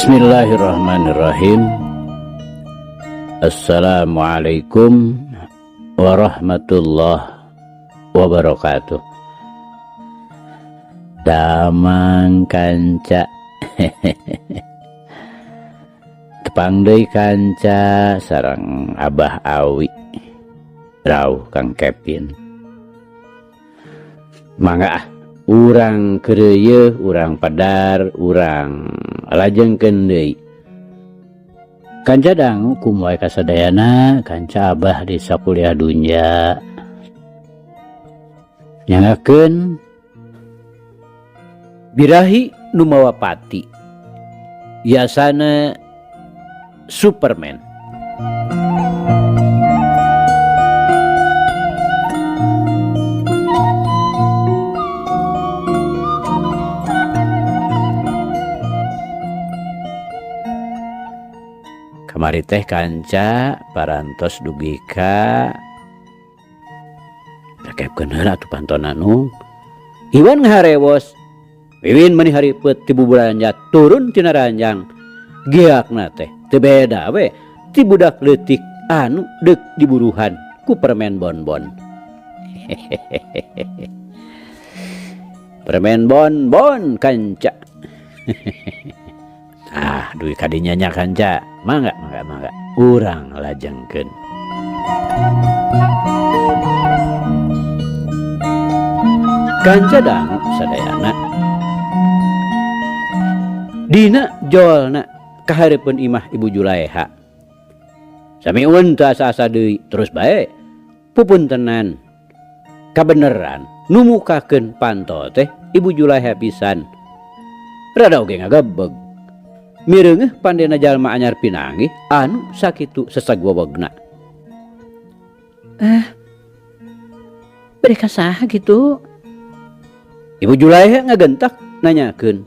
Bismillahirrahmanirrahim. Assalamualaikum warahmatullahi wabarakatuh. Damang kanca. Tepang deui kanca sareng Abah Awi. Rauh Kang Kevin. Mangga ah, urang keureuyeung, urang pedar, urang lajengkeun deui. Kanca dangu kumaha kasadayana kanca Abah di sakuliah dunya. Nyangakeun birahi nu mawa pati. Biasana Superman. Kamari teh kanca parantos dugi ka rakepkeun heula atuh pantona nu. Iwan ngaharewos. Wiwin meuni haripet ti buburanja turun tina ranjang. Geakna teh teu beda we ti budak leutik anu deuk diburuhan ku permen bonbon. Permen bonbon kanca. Ah, duit kadinya nya kanca. Mangga, mangga, mangga. Urang lajengkeun. Kanca dangu sadayana. Dina jolna kahareupeun imah Ibu Julaeha. Samiun teu asa-asa deui terus bae pupuntenan. Kabeneran numukakeun panto teh Ibu Julaeha pisan. Rada oge ngagebeg. Mireungeuh pandena jalma anyar pinanggih anu sakitu seseg wewegna. Bade ka saha kitu? Ibu Julaeha ngagentak nanyakeun.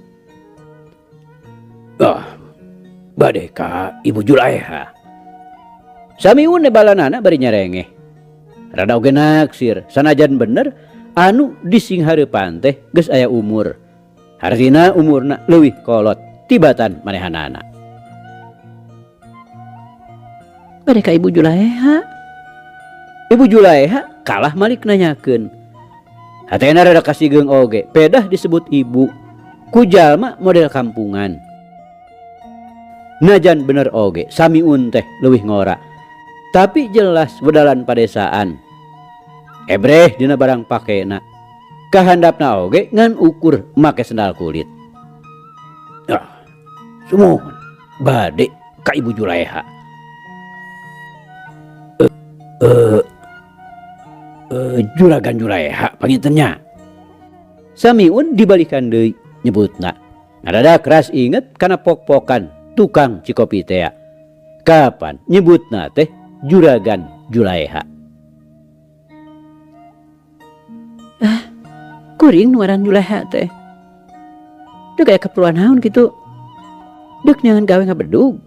Ah, bade ka Ibu Julaeha. Samiun balanana bari nyarengeh. Rada oge naksir, sanajan bener anu disinghareupan teh geus aya umur. Hartina umurna leuwih kolot tibatan manehanana. Bade ka Ibu Julaeha. Ibu Julaeha kalah malik nanyakeun. Hatena rada kasigeung oge, pedah disebut ibu. Ku jalma model kampungan. Najan bener oge, samiun teh leuwih ngora. Tapi jelas wedalan padesaan. Ebreh dina barang pakena. Kahandapna oge ngan ukur make sendal kulit. Ah, sumuhun bade ka Ibu Julaeha. Juragan Julaeha pangintennya. Samiun dibalikan deui nyebutna. Ngarada keras inget kana pok-pokan tukang cikopi tea. Kapan nyebutna teh Juragan Julaeha. Ah, kuring nu ngaran Julaeha teh. Deuk aya keperluan naon kitu? Deuk neangan gawe ngabedug.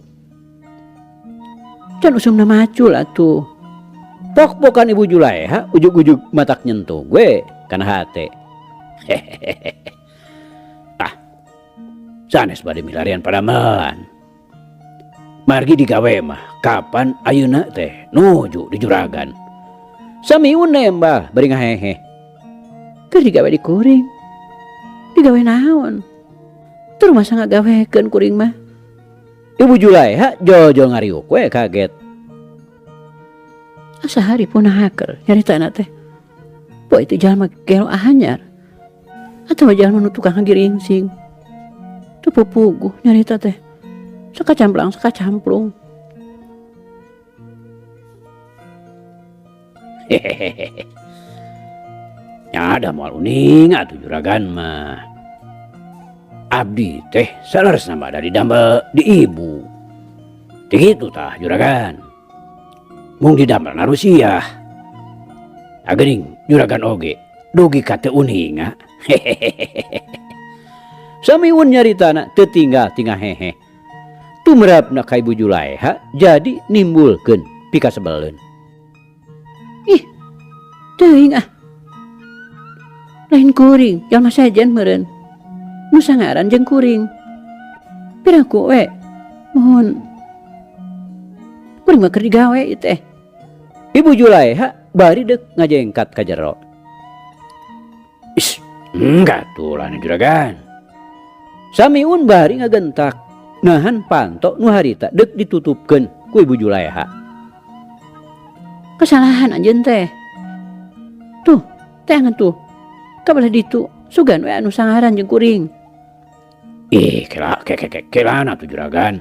Can usumna macul atuh. Pok-pokan Ibu Julaeha ujug-ujug matak nyentuh gue kana hate. Hehehe. Ah, sanes bade milarian padamelan. Margi digawe mah kapan ayeuna teh nuju di juragan. Samiun nembal bari ngahehe. Keur digawe di kuring. Digawe naon? Tur masa ngagawekeun kuring mah. Ibu Julaeha jol-jol ngariuk we kaget. Asa hari pun haker nyaritana teh. Poe itu jalma gelo ahanyar. Atawa jalma nu tukang ngagiringsing. Teu pupuguh nyarita teh. Sakacamplang sakacamplung. Hehehe. Nya ada moal uning atuh juragan mah. Abdi teh saleresna mah da didamel di ibu. Teu kitu tah juragan. Mung didamel na Rusia. Agening juragan oge dugi ka teu uninga. Hehehe. Samiun nyaritana teu tinggal tinggal hehe. Tumrapna ka Ibu Julaeha jadi nimbulkeun pikasebeleun. Ih, teuing ah. Lain kuring, jalma sajen meureun. Nu sangaran jeung kuring. Piraku we Mohon. Kuring mah keur digawe ieu teh. Ibu Julaiha bari deuk ngajengkat ka jero. Is, enggak tuh lah juragan. Samiun bari ngagentak nahan panto nu harita deuk ditutupkeun ku Ibu Julaiha. Kesalahan anjeun teh. Tuh, teangan tuh. Kabelah ditu sugan we anu sangaran jeung kuring. Ih, kela ke ke ke kelana tuh juragan.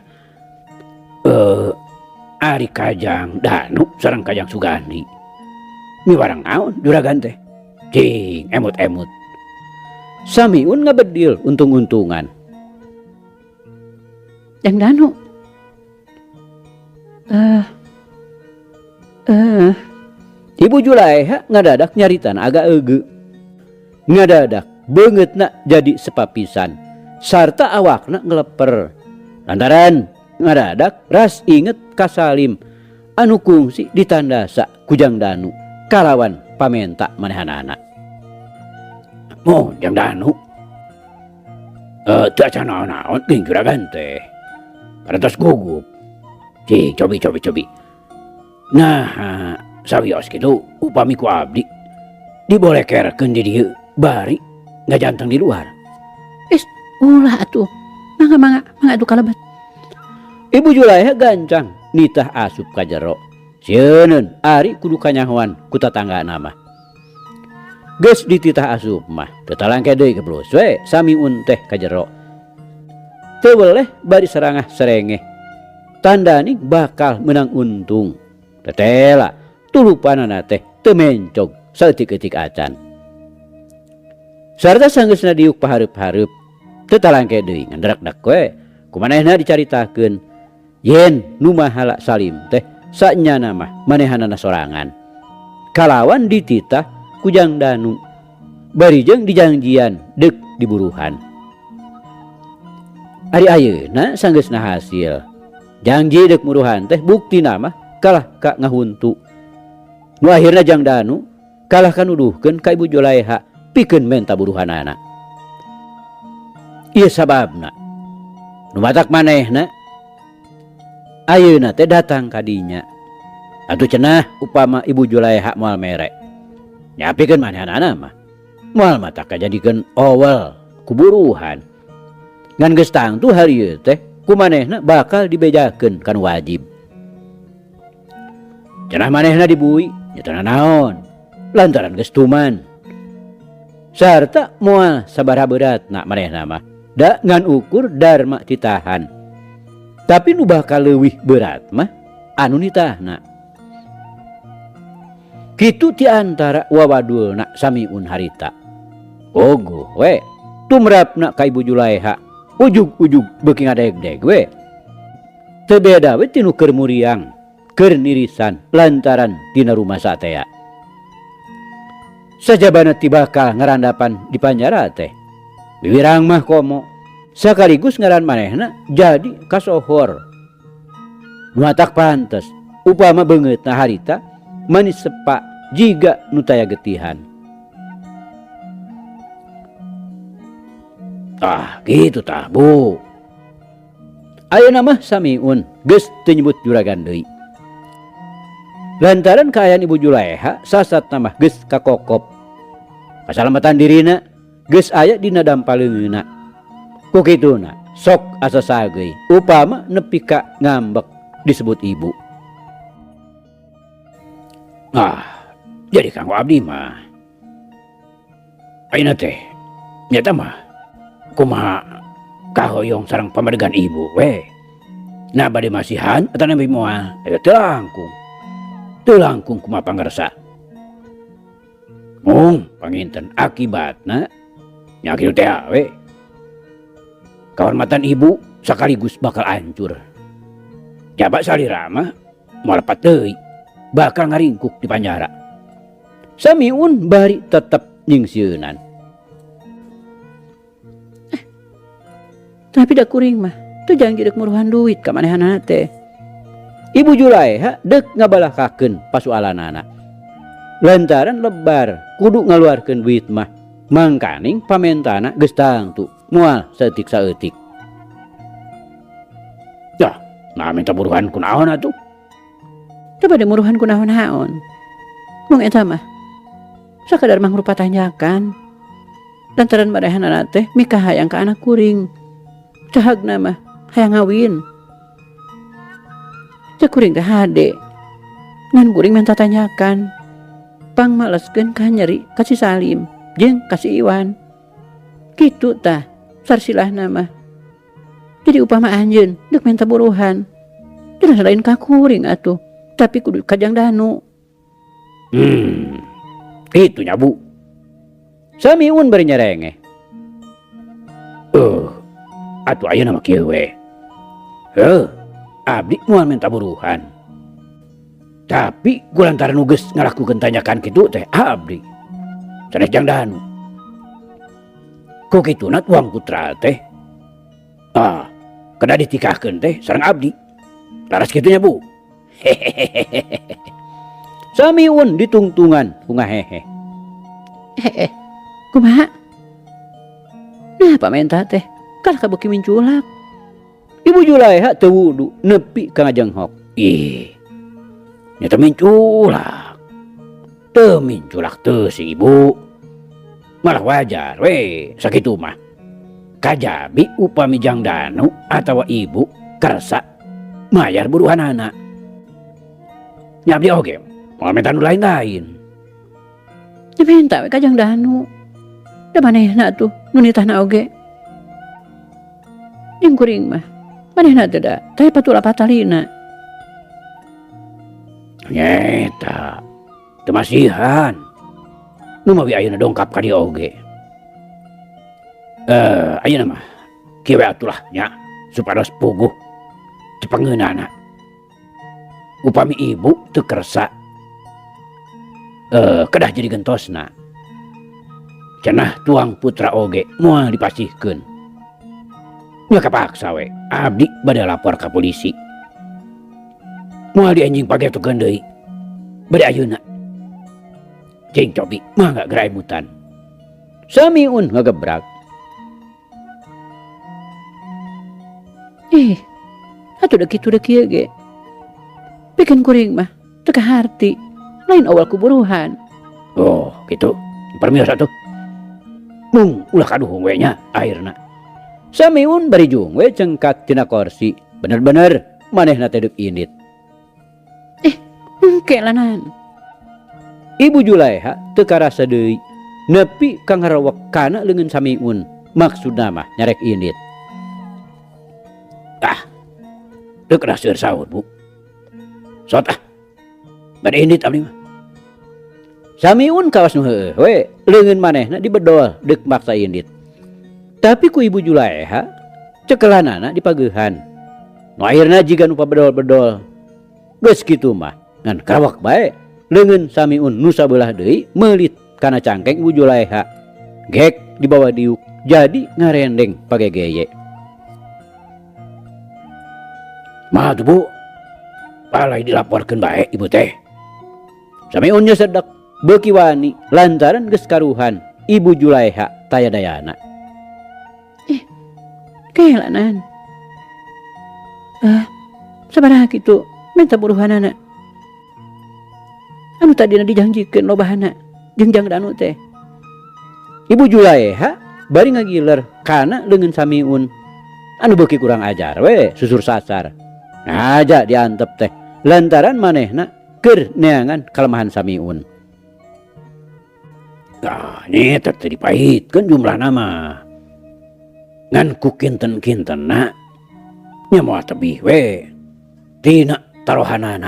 Ari Kajang Danu sareng Kajang Sugandi. Miwarang naon juragan teh? Cing, emut-emut. Samiun ngabedil untung-untungan. Jang Danu. Ibu Julaiha ngadadak nyaritan agak ege. Ngadadak beungeutna jadi sepapisan. Sarta awakna ngeleper. Lantaran ngadadak ras inget ka Salim anu kungsi ditandasa ku Jang Danu kalawan pamenta manehanana. Oh, Jang Danu. Teu acan naon-naon geuning juragan teh. Parantos gugup. Cing, cobi cobi cobi. Nah, sawios kitu upami ku abdi dibolekerkeun di dieu bari ngajanteng di luar. Is, ulah atuh. Mangga mangga mangga atuh kalebet. Ibu Julaiha gancang nitah asup ka jero. Sieun ari kudu kanyahoan ku tatanggana mah. Geus dititah asup mah teu talangke deui geblus we samiun teh ka jero. Teu weleh bari serangah serengeh. Tandani bakal menang untung. Tetela tulupanana teh teu mencog saeutik-eutik acan. Sarta sanggeusna diuk pahareup-hareup teu talangke deui ngendrek-dek we kumanehna dicaritakeun yen nu mahala Salim teh sanyana mah manehanana sorangan. Kalawan dititah ku Jang Danu bari jeung dijanjian deuk diburuhan. Ari ayeuna sanggeusna hasil janji deuk muruhan teh buktina mah kalah ka ngahuntu. Nu akhirna Jang Danu kalah ka nuduhkeun ka Ibu Julaiha pikeun menta buruhanana. Ieu sababna nu matak manehna ayeuna teh datang ka dinya. Atuh cenah upama Ibu Julaiha moal mere. Nyapikeun manehanana mah moal matak kajadikeun owel kuburuhan. Ngan geus tangtu hari ieu teh ku manehna bakal dibejakeun kan wajib. Cenah manehna dibui nya teu naon lantaran geus tuman. Sarta moal sabaraha beratna manehna mah da ngan ukur dharma titahan. Tapi nu bakal leuwih berat mah anu nitahna. Kitu ti antara wawadulna samiun harita. Ogoh we tumrapna ka Ibu Julaiha ujug-ujug beuki ngadegdeg we. Teu beda we tinu keur muriang, keur nirisan lantaran dina rumah satea. Sajabana ti bakal ngarandapan di panjara teh. Wiwirang mah komo sakaligus ngaran manehna jadi kasohor. Nu matak pantes upama beungeutna harita manis sepa jiga nu taya getihan. Tah kitu tah Bu. Ayeuna mah samiun geus teu nyebut juragan deui. Lantaran kaayaan Ibu Julaiha sasat mah geus kakokop. Kasalamatan dirina geus aya dina dampaleungeuna. Ku kituna sok asa sageui upama nepi ka ngambek disebut ibu. Ah, jadi kanggo abdi mah ayeuna teh nyata mah kumaha kahoyong sareng pamadegan ibu we. Nah bade masihan atanapi moal eta teu langkung. Teu langkung kumaha pangersa. Mung panginten akibatna nya kitu teh we. Kahormatan ibu sakaligus bakal hancur. Jaba salira mah moal lepat deui, bakal ngaringkuk di panjara. Samiun bari tetep nyingsieunan. Tapi da kuring mah teu janji deuk muruhan duit ka manehanana teh. Ibu Julaiha deuk ngabalakakeun pasualanana. Lantaran lebar kudu ngaluarkeun duit mah, mangkaning pamentana geus tangtu moal saeutik-saeutik. Dah, Nah, minta buruhan kunaon atuh? Teu bade muruhan kunaon-naon. Mung eta mah sakadar mangrupa tanjakan. Lantaran marehanana teh mikahayang ka anak kuring. Cahagna mah hayang ngawin. Cek kuring teh hade. Ngan kuring minta tanyakan. Pang maleskeun ka nyeri ka si Salim jeung ka si Iwan. Kitu tah sarsilahna mah. Jadi upama anjeun deuk minta buruhan, jelas lain ka kuring atuh, tapi kudu ka Jang Danu. Kitu nya, Bu. Samiun bari nyerengeh. Atuh ayeuna mah kieu we. Heuh, abdi moal minta buruhan. Tapi kulantaran nu geus ngalakukeun tanyakan kitu teh abdi. Sanes Jang Danu. Ku kituna tuang putra teh. Ah, kedah ditikahkeun teh sareng abdi. Laras kitu nya, Bu. Hehehe. Samiun ditungtungan ku ngahehe. Heeh, kumaha? Nah, pamenta teh kalah kabeuki minculak. Ibu Julaiha teu wudu nepi ka ngajenghok. Ih, nya teu minculak. Teu minculak teu si ibu. Malah wajar we sakitu mah. Kajabi upami Jang Danu atawa ibu kersa mayar buruhanana. Nya abdi oge moal minta nu lain-lain. Nya minta we ka Jang Danu. Da manehna tuh nu nitahna oge. Jeung kuring mah manehna teh da teh patula patalina. Nyeta teu masihan. Nu mawi ayeuna dongkap ka dieu oge. Ayeuna mah kieu we atulah nya supados puguh cepengeunana. Upami ibu teu kersa kedah jadi gentosna. Cenah tuang putra oge moal dipasihkeun. Nya kapaksa we abdi bade lapor ka polisi. Moal dianjing pagetokeun deui. Bade ayeuna. Cing cobi mangga geura emutan. Samiun ngagebrak. Ih, atuh deuk kitu deuk kieu ge. Pikeun kuring mah teu kaharti, lain awal kuburuhan. Oh, kitu. Permios atuh. Mung ulah kaduhung we nya akhirna. Samiun bari jung we cengkak tina korsi. Bener-bener manehna teh deuk indit. Engke lanan. Ibu Julaiha teu karasa deui nepi ka ngarawek kana leungeun Samiun. Maksudna mah nyarek indit. Ah, teu kedah seueur saur, Bu. Sot ah. Bade indit abdi mah. Samiun kawas nu heueuh we, leungeun manehna dibedol deuk maksa indit. Tapi ku Ibu Julaiha cekelanana dipageuhan. Nu akhirna jiga nu pabedol-bedol. Geus kitu mah ngan karawak bae leungeun Samiun nu sabelah deui meulit kana cangkeng Ibu Julaiha. Gek dibawa diuk jadi ngarendeng pagegeye. Mah tuh, Bu. Palai dilaporkeun bae ibu teh. Samiun nyesedak beuki wani lantaran geus karuhan Ibu Julaiha taya dayana. Kelanan. Sabaraha kitu minta buruhanana. Anu tadina dijanjikeun lobahana jeung Jang Danu teh. Ibu Julaiha bari ngagiler kana leungeun Samiun. Anu beuki kurang ajar we susur sasar. Ngaja diantep teh lantaran manehna keur neangan kalemahan Samiun. Tah, nyeta teh dipahitkeun jumlahna mah. Ngan ku kinten-kintenna nya moal tebih we tina tarohanana.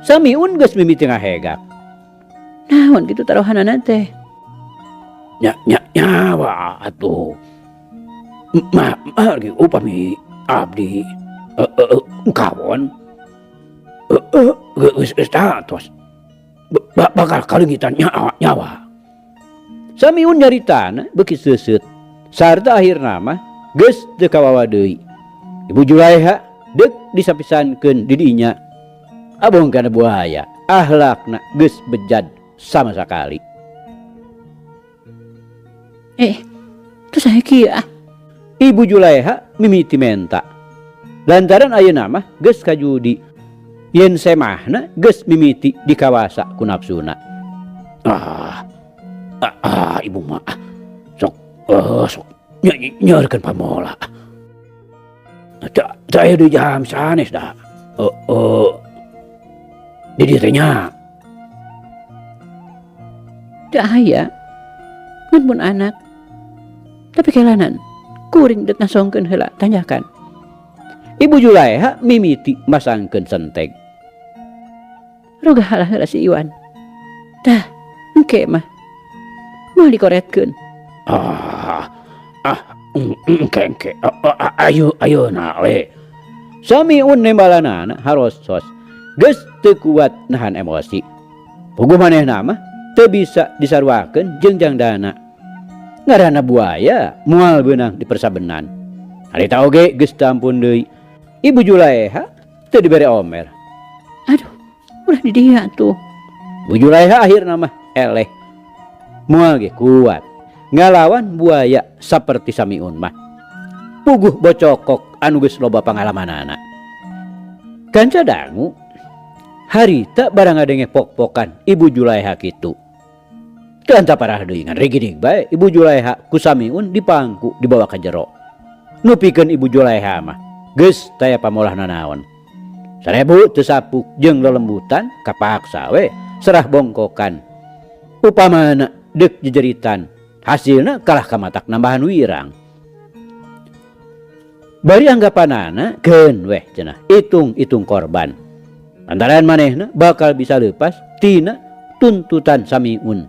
Samiun geus mimiti ngahegak. Naon kitu tarohanana teh? Nya, nya, nyawa atuh. Ma, ma, ge upami abdi kawon. Geus, geus tatos. Bakal kalengitan nyawa, nyawa. Samiun nyaritana beuki seuseut. Sarta akhirna mah geus teu kawawa deui. Ibu Julaiha deuk disapisankeun di dinya. Abong kana buaya, ahlakna geus bejad sama sakali. Terus saya kieu ah. Ibu Julaiha mimiti menta. Lantaran ayeuna mah geus kajudi yen semahna geus mimiti dikawasa ku nafsuna. Ah, ah, ah ibu mah ah, sok sok nyeurkeun pamola. Teu teu aya deui jam sanes da. Di dieu teh nya. Teu aya. Ngan pun anak. Tapi kelanan kuring deuk ngasongkeun heula tanyakan. Ibu Julaeha mimiti masangkeun senteg. Roga halah heula si Iwan. Tah, engke mah. Moal dikoretkeun. Ah, ah, engke engke. Ayo ayeuna we. Samiun nembalanana harosos. Geus teu kuat nahan emosi. Puguh manehna mah teu bisa disaruakeun jeung jangdana. Ngaranna buaya moal beunang dipersabenan. Harita oge geus teu ampun deui. Ibu Julaeha teu dibere omer. Aduh, ulah di dieu atuh. Bu Julaeha akhirna mah eleh. Moal ge kuat ngalawan buaya saperti Samiun mah. Puguh bocokok anu geus loba pangalamanana. Kanca dangu harita barang ngadenge pok-pokan Ibu Julaeha kitu. Teu anta parah deui ngan rigidig bae Ibu Julaeha ku Samiun dipangku dibawa ka jero. Nu pikeun Ibu Julaeha mah geus taya pamolah nanaon. Sarebu teu sapuk jeung lelembutan kapaksa we serah bongkokan. Upamana deuk jejeritan hasilna kalah kamatak nambahan wirang. Bari anggapanana keun weh cenah itung-itung korban. Lantaran manehna bakal bisa leupas tina tuntutan Samiun.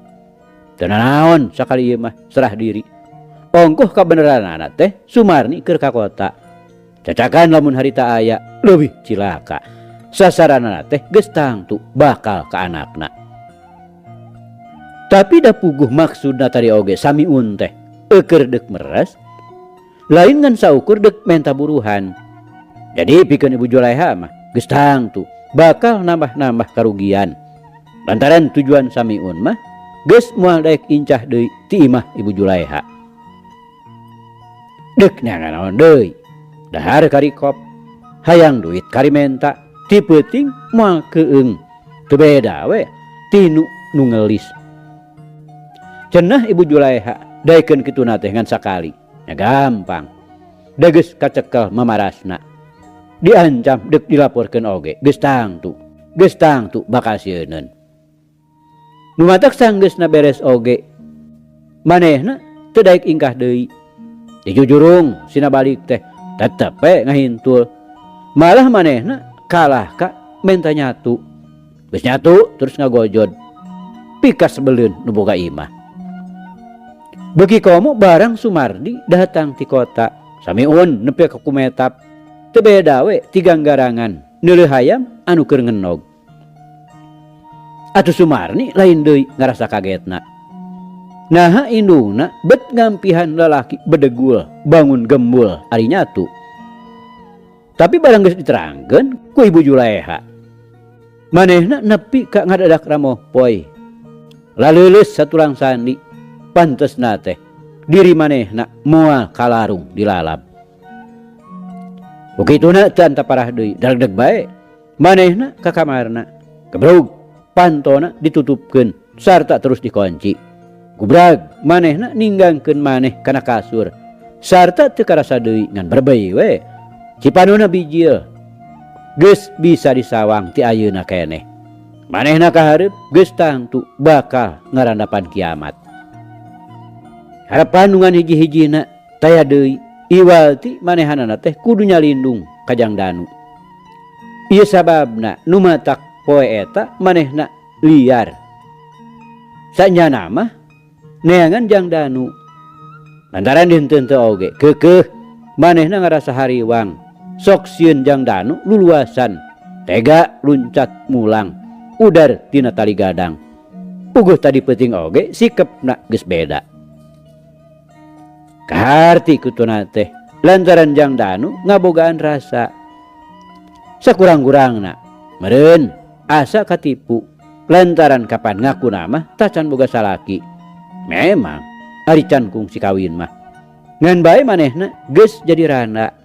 Teu nanaon sakali ieu mah serah diri. Ongkoh kabeneranana teh Sumarni keur ka kota. Cacakan lamun harita aya leuwih cilaka. Sasaranana teh geus tangtu bakal ka anakna. Tapi da puguh maksudna tadi oge Samiun teh eueur deuk meres lain ngan saukur deuk menta buruhan. Jadi pikeun Ibu Julaeha mah geus tangtu bakal nambah-nambah karugian. Lantaran tujuan Samiun mah geus moal daek incah deui ti imah Ibu Julaeha. Deuk neangan naon deui? Dahar karikop, hayang duit karimenta, ti peuting moal keung. Teu beda we tinu nu ngelis. Cenah Ibu Julaeha daekeun kituna teh ngan sakali. Nya gampang. Da geus kacekel mamarasna. Diancam deuk dilaporkeun oge geus tangtu. Geus tangtu bakal sieuneun. Nu matak sanggeusna beres oge manehna teu daek ingkah deui. Dijujurung sina balik teh tetep we ngahintul. Malah manehna kalah ka menta nyatu. Geus nyatu terus ngagojod. Pikas sebeleun nu boga imah. Beuki komo barang Sumardi datang ti kota. Samiun nepi ka kumetap. Teu beda we ti ganggarangan neuleuh hayam anu keur ngenog. Atuh Sumarni lain deui ngarasa kagetna. Naha indungna bet ngampihan lalaki bedegul bangun gembul ari nyatu. Tapi barang geus diterangkeun ku Ibu Julaeha. Manehna nepi ka ngadadak ramoh poy. Laleuleus satulang sandi pantesna teh diri manehna moal kalarung dilalap. Ukituna teu anta parah deui dagdeg bae. Manehna ka kamarna gebrug pantona ditutupkeun sarta terus dikunci. Gubrag manehna ninggangkeun maneh kana kasur sarta teu karasa deui ngan berbei we. Cipanuna bijil geus bisa disawang ti ayeuna keneh. Manehna kahareup geus tangtu bakal ngarandapan kiamat. Harapan nu ngan hiji-hijina taya deui iwal ti manehanana teh kudu nyalindung ka Jang Danu. Ieu sababna nu matak poe eta manehna liar. Sanyana mah neangan Jang Danu. Lantaran dihenteu-henteu oge keukeuh manehna ngarasa hariwang. Sok sieun Jang Danu luluasan tega luncat mulang udar tina tali gadang. Puguh tadi peuting oge sikepna geus beda. Kaharti kutuna teh lantaran Jang Danu ngabogaan rasa. Sakurang-kurangna meureun asa katipu lantaran kapan ngaku mah tacan boga salaki. Memang ari can kungsi kawin mah. Ngan bae manehna geus jadi randa.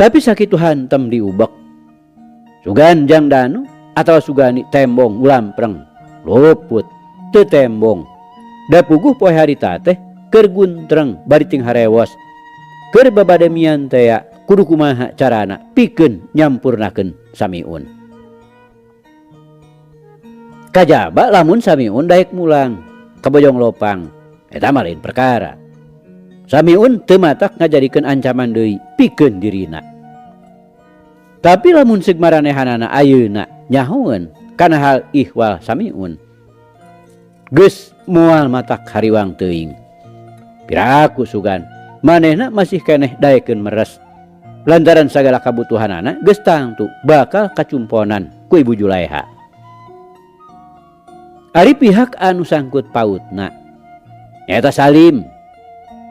Tapi sakitu hantem diubek. Sugan Jang Danu atawa Sugani tembong ulampreng luput teu tembong. Da puguh poe harita teh keur guntreng bari ting harewos. Keur babademian tea kudu kumaha carana pikeun nyampurnakeun Samiun. Kajaba lamun Samiun daek mulang ka Bojong Lopang eta mah lain perkara. Samiun teu matak ngajadikeun ancaman deui pikeun dirina. Tapi lamun seug maranehanana ayeuna nyahoeun kana hal ihwal Samiun. Geus moal matak hariwang teuing. Piraku sugan manehna masih keneh daekeun meres. Lantaran sagala kabutuhanana geus tangtu bakal kacumponan ku Ibu Julaiha. Ari pihak anu sangkut pautna nyaeta Salim.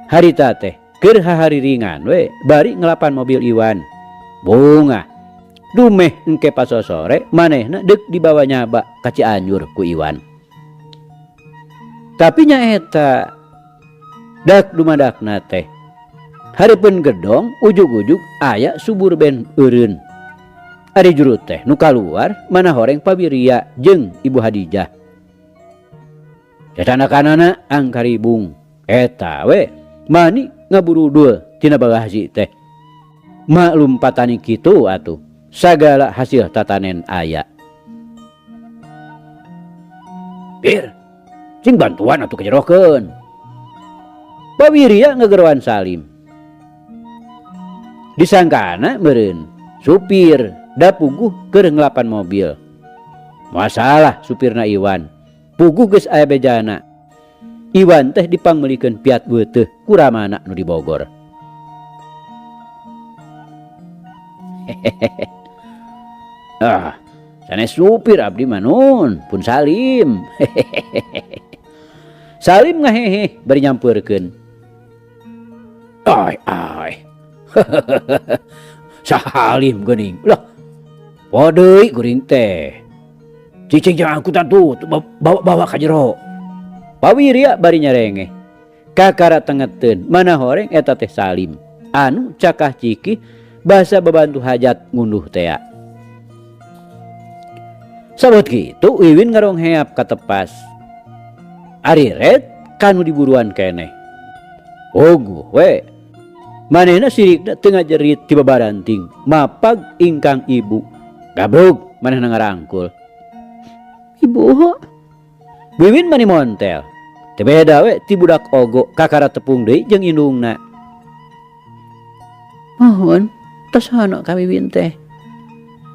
Harita teh keur hahariringan we bari ngelapan mobil Iwan. Bungah dumeh engke pasosore manehna deuk dibawa nyaba ka Cianjur ku Iwan. Tapi nyaeta dak dumadakna teh hareupeun gedong ujug-ujug aya suburban eureun. Ari juru teh nu kaluar mana horeng Pawiria jeung Ibu Hadijah. Cacanakanana angkaribung eta we mani ngaburudul tina bagasi teh. Maklum patani kitu atuh sagala hasil tatanen aya. Bir, cing bantuan atuh kejerokeun. Pawiria ngegeroan Salim. Disangkana meureun supir da puguh keur ngelapan mobil. Masalah supirna Iwan. Puguh geus aya bejana. Iwan teh dipangmeulikeun Fiat weuteuh ku ramana nu di Bogor. Ah, sanes supir abdi mah nun, pun Salim. Salim ngahehe bari nyampeurkeun. Ai ai. Salim geuning. Lah, poho deui geuring teh. Cicing jeung angkutan tuh, bawa-bawa ka jero. Pawiria bari nyarengeh. Kakara tengeteun mana horeng eta teh Salim. Anu cakah cikih basa babantu hajat ngunduh tea. Sabot kitu Wiwin ngarongheap ka tepas. Ari red kanu diburuan keneh. Oguh we. Manehna sirikna teu ngajerit ti babaranting mapag ingkang ibu. Gabrug manehna ngarangkul. Ibu. Wiwin mani montel. Teu beda we ti budak ogo kakara tepung deui jeung indungna. Mohon tos hono ka Wiwin teh.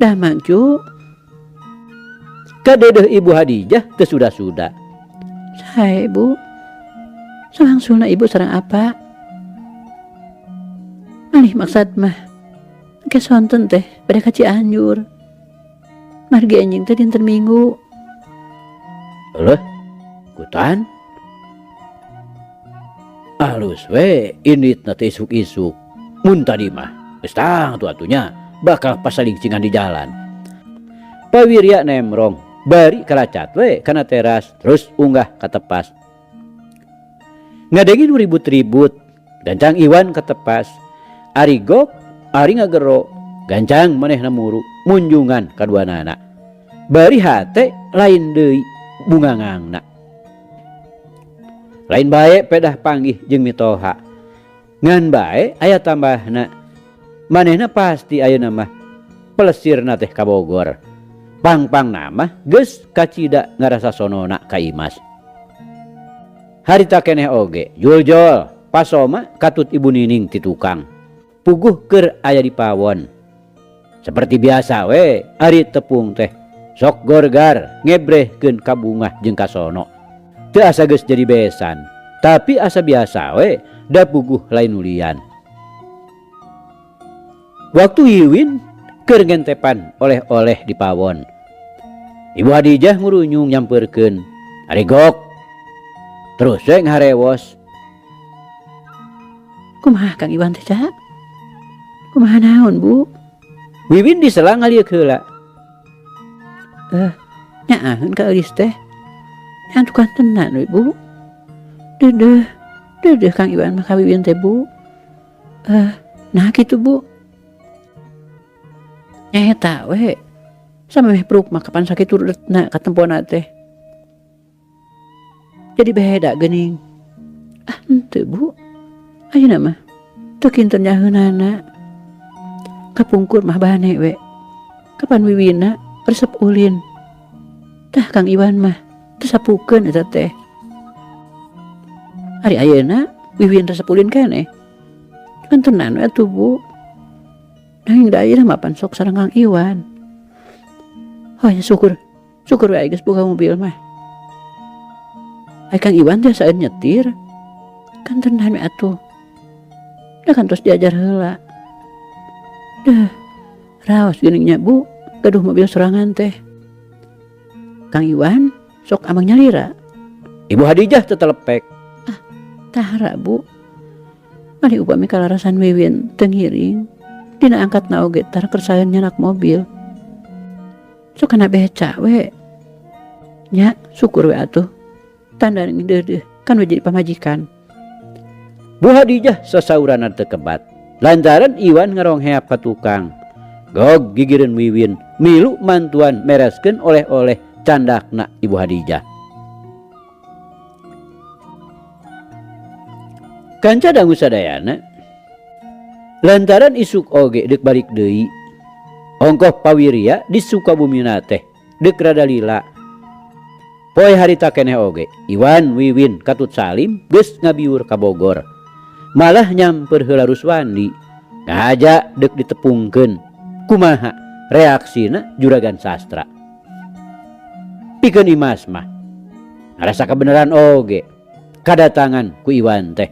Dah maju. Kadedeh Ibu Hadijah teu suda-suda. Sae Bu. Salangsulna ibu sareng apa? Alih maksad mah. Engke sonten teh bade ka Cianjur. Margi anjing teh dinten Minggu. Leuh, kutan. Alus we inditna teh isuk-isuk. Mun tadi mah geus tangtu atunya bakal pasalingcingan di jalan. Pawirya nemrong bari kalacat we kana teras terus unggah ka tepas. Ngadengin ribut-ribut gancang Iwan ka tepas. Ari gok ari ngagero gancang manehna muru munjungan kaduanana. Bari hate lain deui bungangangna. Lain bae pedah panggih jeung mitoha. Ngan bae aya tambahna. Manehna pasti ayeuna mah pelesirna teh ka Bogor. Pang-pangna mah geus kacida ngarasa sonona ka Imas. Harita keneh oge juljol pasoma katut Ibu Nining ti tukang. Puguh keur aya di pawon. Seperti biasa we ari tepung teh sok gorgar ngebrehkeun ka bungah jeung ka sono. Teu asa geus jadi besan, tapi asa biasa we da puguh lain ulian. Waktu Wiwin keur ngentepan oleh-oleh di pawon. Ibu Hadijah ngurunyung nyampeurkeun. Ari gok. Terus we ngaharewos. Kumaha Kang Iwan teh, Ca? Kumaha naon, Bu? Wiwin disela ngalieuk heula. Nyaaheun ka Eulis teh. Nyantukan tenan we, Bu. Deudeuh, deudeuh Kang Iwan mah ka Wiwin teh, Bu. Nah kitu, Bu. Nyaeta we. Samemeh pruk mah kapan sakitu rudetna katempona teh. Jadi beda geuning. Ah henteu Bu. Ayeuna mah teu kinten nyaheunana. Kapungkur mah bane we. Kapan wiwina resep ulin. Tah Kang Iwan mah teu sapukeun eta teh. Ari ayeuna wiwin resep ulin keneh. Kantenan we atuh Bu. Nanging da ayeuna mah pan sok sareng Kang Iwan. Oh nya syukur, syukur we geus boga mobil mah. Ai Kang Iwan tiasaan nyetir. Kantenan we atuh. Da kantos diajar heula. Deuh, raos geuning nya Bu, gaduh mobil sorangan teh. Kang Iwan sok amang nyalira. Ibu Hadijah tetelepek. Ah, tara Bu. Mari upami kalarasan Wiwin teu ngiring, dina angkatna oge tara kersaeun nyanak mobil. Sok kana beca we. Nya, syukur we atuh. Tanda deudeuh kan we jadi pamajikan. Bu Hadijah sasaurana teu kebat. Lantaran Iwan ngarongheap ka tukang. Gog gigireun Wiwin milu mantuan mereskeun oleh-oleh candakna Ibu Hadijah. Kanca dangu sadayana lantaran isuk oge deuk balik deui. Ongkoh pawiria di Sukabumina teh deuk rada lila. Poe harita keneh oge Iwan Wiwin katut Salim geus ngabiur ka Bogor. Malah nyamper heula Ruswandi ngahaja deuk ditepungkeun. Kumaha reaksina juragan sastra. Pikeun Imas mah ngarasa kebenaran oge kadatangan ku Iwan teh.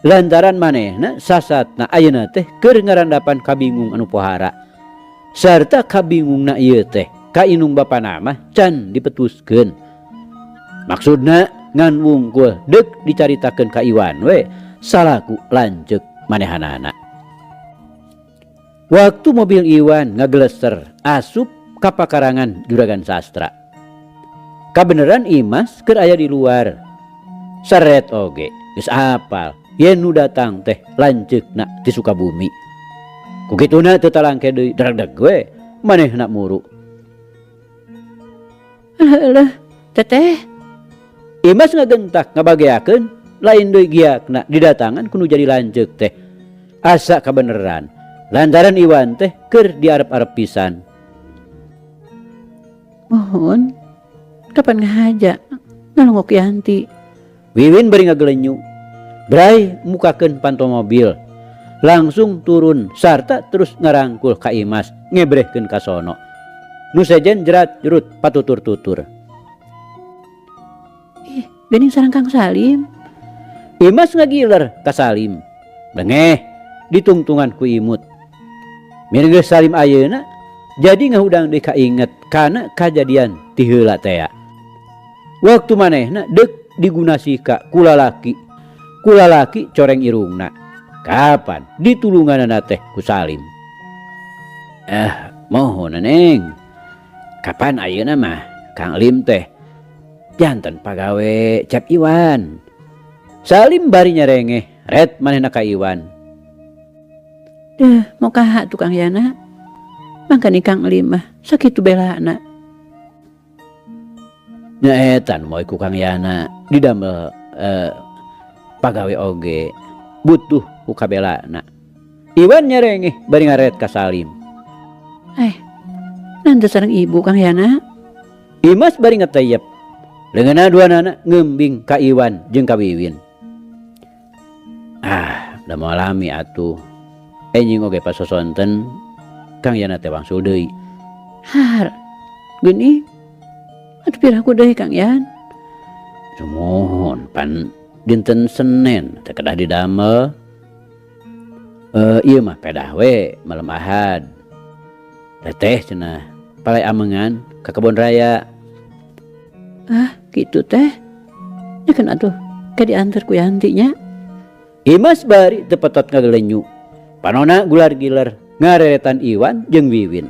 Lantaran manehna sasatna ayeuna teh keur ngarandapan kabingung anu pohara. Sarta kabingungna ieu teh ka indung bapana mah can dipetuskeun. Maksudna ngan wungkul deuk dicaritakeun ka Iwan we salaku lanceuk manehanana. Waktu mobil Iwan ngageleser asup ka pakarangan juragan sastra. Kabeneran Imas keur aya di luar. Seret oge geus apal yen nu datang teh lanceukna ti Sukabumi. Ku kituna teu talangke deui dregdeg we manehna muru. Alah alah, teteh. Imas ngagentak ngabageakeun lain deui giakna didatangan ku nu jadi lanceuk teh. Asa kabeneran lantaran Iwan teh keur diarep-arep pisan. Mohon, kapan ngahaja ngalongok Yanti. Wiwin bari ngagelenyu. Bray mukakeun panto mobil. Langsung turun sarta terus ngarangkul ka Imas ngebrehkeun ka sono. Nu sejen jerat jerut patutur-tutur. Ih, geuning sareng Kang Salim. Imas ngagiler ka Salim. Lengeh ditungtungan ku imut. Mirenggeus Salim ayeuna jadi ngahudang deui kainget kana kajadian ti heula tea. Waktu manehna deuk digunasika ku lalaki. Ku lalaki coreng irungna. Kapan ditulunganana teh ku Salim. Mohon Neng. Kapan ayeuna mah Kang Lim teh janten pagawe Cep Iwan. Salim bari nyerengeh ret manehna ka Iwan. Deuh, mau kaha tukang Yana? Mangkani Kang Lim mah sakitu belana. Nya eta nu moe ku Kang Yana didamel pagawe oge butuh ku kabelana. Iwan nyerengeh bari ngaret ka Salim. Nanti sareng ibu Kang Yana. Imas bari ngeteyep. Leungeunna duanana ngeumbing ka Iwan jeung ka Wiwin. Ah, da moal lami atuh. Enjing oge pasosonten Kang Yana teh wangsul deui. Har, geuning. Atuh piraku deui Kang Yan. Sumuhun pan dinten Senin teh kedah didamel. Ieu mah pedah we malam Ahad. Teteh cenah palai amengan ka kebon raya. Ah, kitu teh. Nya kan atuh ke diantar ku Yanti nya. Imas bari teu petot ngagelenyu. Panona gular-giler ngareretan Iwan jeung Wiwin.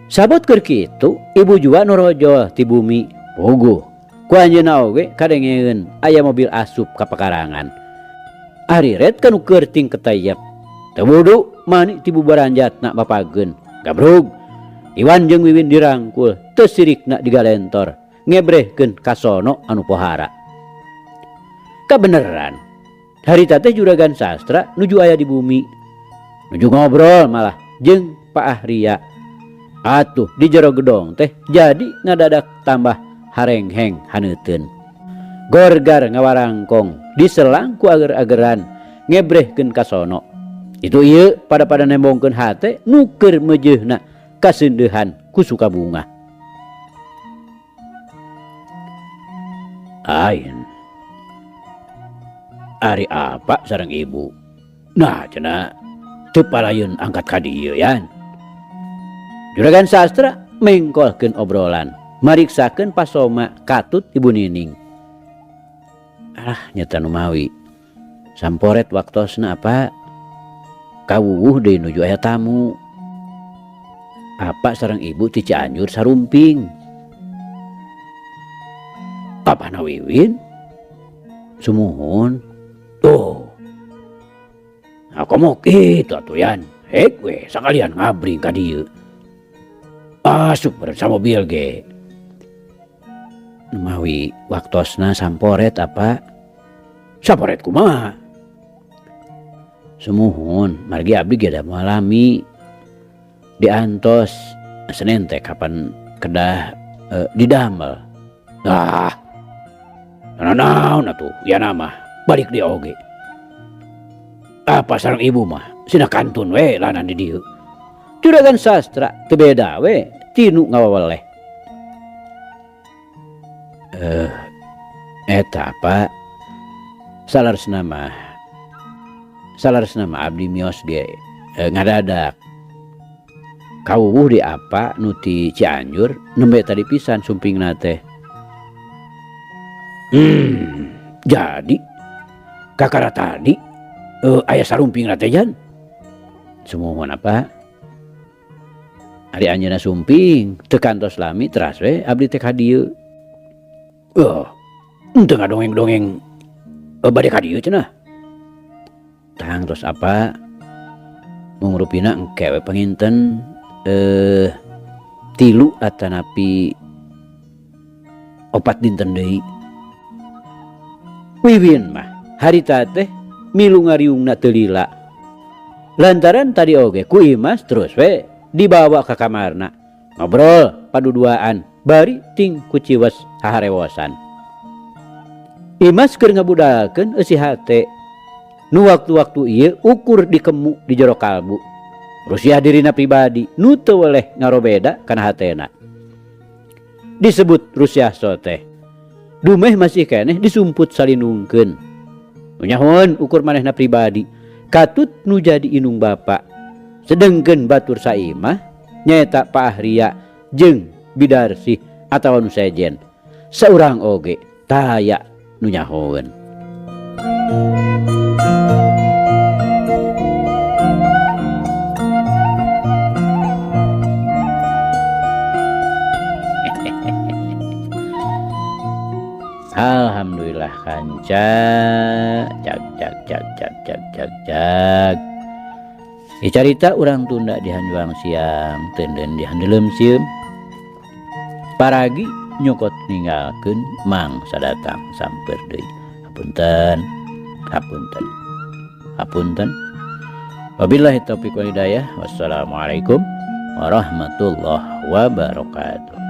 Sabot keur kitu, ibu jua norojol ti bumi. Puguh. Ku anjeunna oge kadengeun aya mobil asup ka pakarangan. Ari ret kanu keur ting ketayep. Teu wudu mani ti bubaranjatna bapageun. Gabrug Iwan jeung Wiwin dirangkul teu sirikna digalentor ngebrehkeun kasono anu pohara. Kabeneran harita teh Juragan Sastra nuju aya di bumi. Nuju ngobrol malah jeung Pak Ahria. Atuh di jero gedong teh jadi ngadadak tambah harengheng haneuteun. Gorgar ngawarangkong diselang ku ager-ageran ngebrehkeun kasono. Itu ieu pada-pada nembongkeun hate nu keur meujeuhna kaseundeuhan ku sukabunga. Lain ari apa sareng ibu? Nah cenah teu palayeun angkat ka dieu yan. Juragan Sastra mengkolkeun obrolan, mariksakeun pasoma katut Ibu Nining. Alah nyata nu mawi. Samporet waktosna apa? Kawuwuh deui nuju aya tamu. Apa sareng ibu ti Cianjur sarumping. Papana Wiwin? Sumuhun. Tuh. Nah, komo kitu atuh yan. Hek we sakalian ngabring ka dieu. Asup beren mobil ge. Mawi waktosna samporet apa? Samporet kumaha? Sumuhun, margi abdi ge da moal lami. Diantos Senin teh kapan kedah didamel. Ah. Naon atuh ya nama balik dia oge. Apa sareng ibu mah sina kantun we lanan di dieu. Juragan Sastra teu beda we tinu ngawaweleh. Eta apa? Salaresna mah abdi mios ge ngadadak. Kawuwuh di apa nu ti Cianjur nembe tadi pisan sumpingna teh. Jadi kakara tadi aya sarumpingna teh jan. Sumuhun apa? Ari anjeunna sumping teu kantos lami teras we abdi teh ka dieu. Henteu ngadongeng-dongeng bade ka dieu cenah. Tang tos apa? Mung rupina engke we panginten 3 atanapi 4 dinten deui. Wiwin mah harita teh milu ngariungna teu lila. Lantaran tadi oge ku Imas terus we dibawa ka kamarna. Ngobrol paduduaan bari ting kuciwes haharewosan. Imas keur ngabudalkeun eusi hate. Nu waktu-waktu ieu ukur dikemu di jero kalbu. Rusiah dirina pribadi nu teu weleh ngarobeda kana hatena. Disebut Rusiah soteh. Dumeh masih keneh disumput salinungkeun. Nu nyahoeun ukur manehna pribadi katut nu jadi inung bapa. Sedengkeun batur saimah nyaeta Pak Ahria jeung Bidarsih atawa nu sejen. Saurang oge taya nu nyahoeun. Alhamdulillah kanca jag jag jag jag jag jag jag. Dicarita urang tunda di hanjuang siang tenden di handelem sieum. Paragi nyokot ninggalkeun mangsa datang samper deui. Hapunten, hapunten, hapunten. Wabillahi taufiq wal hidayah. Wassalamualaikum warahmatullahi wabarakatuh.